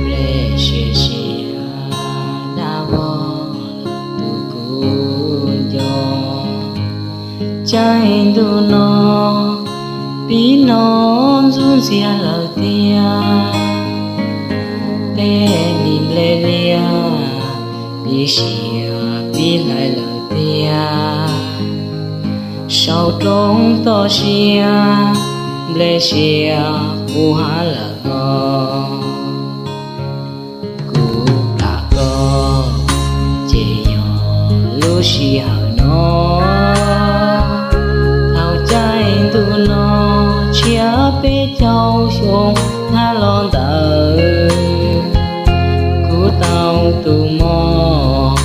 Nplej siav siav dab vog tus kuv nco, caij ntuj no pib noj ntxuj ntxiag lawm tiag. Tej mi nplej liaj pib siav pib hlais lawm tiag. Saum roob toj siab nplej siav puv hav lawm os. Kuv tham koj ces yog lub sij hawm no, thaum caij ntuj no tshiab peb caug xyoo hnyav los ntawd, kuv tau tus mob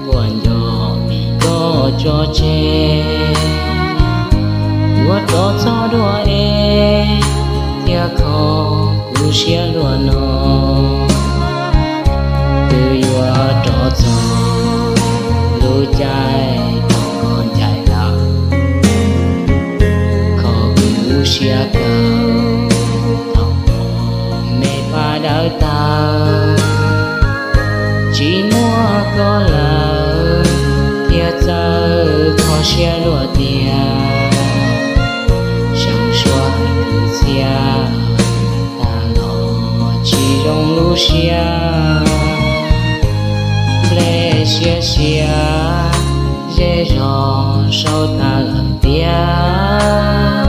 quaj nco vim koj tso tseg. Yuav rov txog dua es thiaj kho kuv siab luaj no. Twb yuav rov txog lub caij thaum koj ncaim lawm, kho kuv siab kawg thaum me pab dawb tawg. Tsis muaj koj lawm thiaj txawj kho siab luaj tiag. Seev suab hais kwv txhiaj tag los tsis zoo lub siab. Nplej siav siav zej zog sau tag lawm tiag.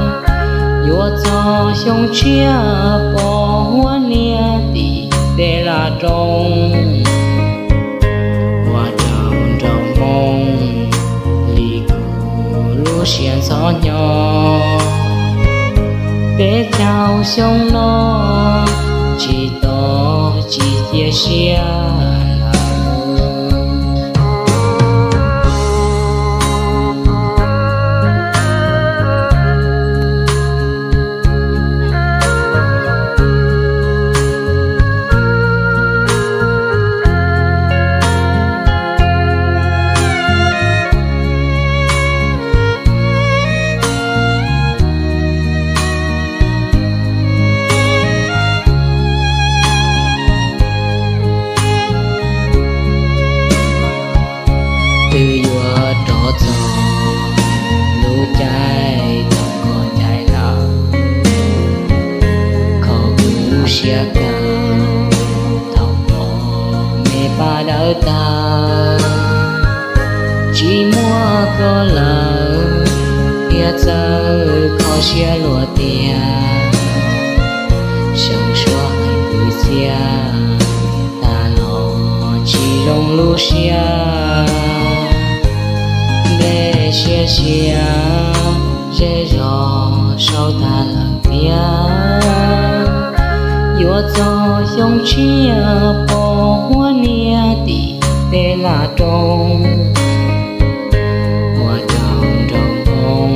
Yuav txog xyoo tshiab pom huab niag tim tej laj roob, ua rau nraug hmoob li kuv lub siab ntxhov hnyo. Peb caug xyoo no tsis tos tsis cia siab lawm. Twb yuav rov txog lub caij thaum koj ncaim lawm, kho kuv siab kawg thaum koj me pab dawb tawg. Tsis muaj koj lawm thiaj txawj kho siab luaj tiag. Seev suab hais kwv txhiaj tag los tsis zoo lub siab. Nplej siav siav zej zog sau tag lawm tiag. Yuav txog xyoo tshiab pom huab niag tim tej laj roob, ua rau nraug hmoob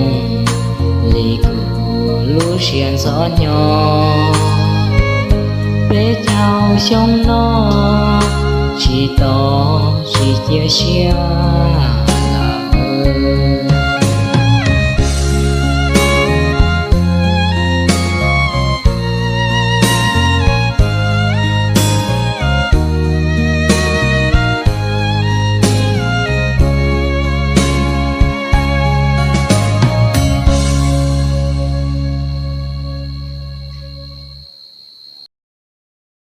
li kuv lub siab ntxhov hnyo. Peb caug xyoo no tsis tos tsis cia siab.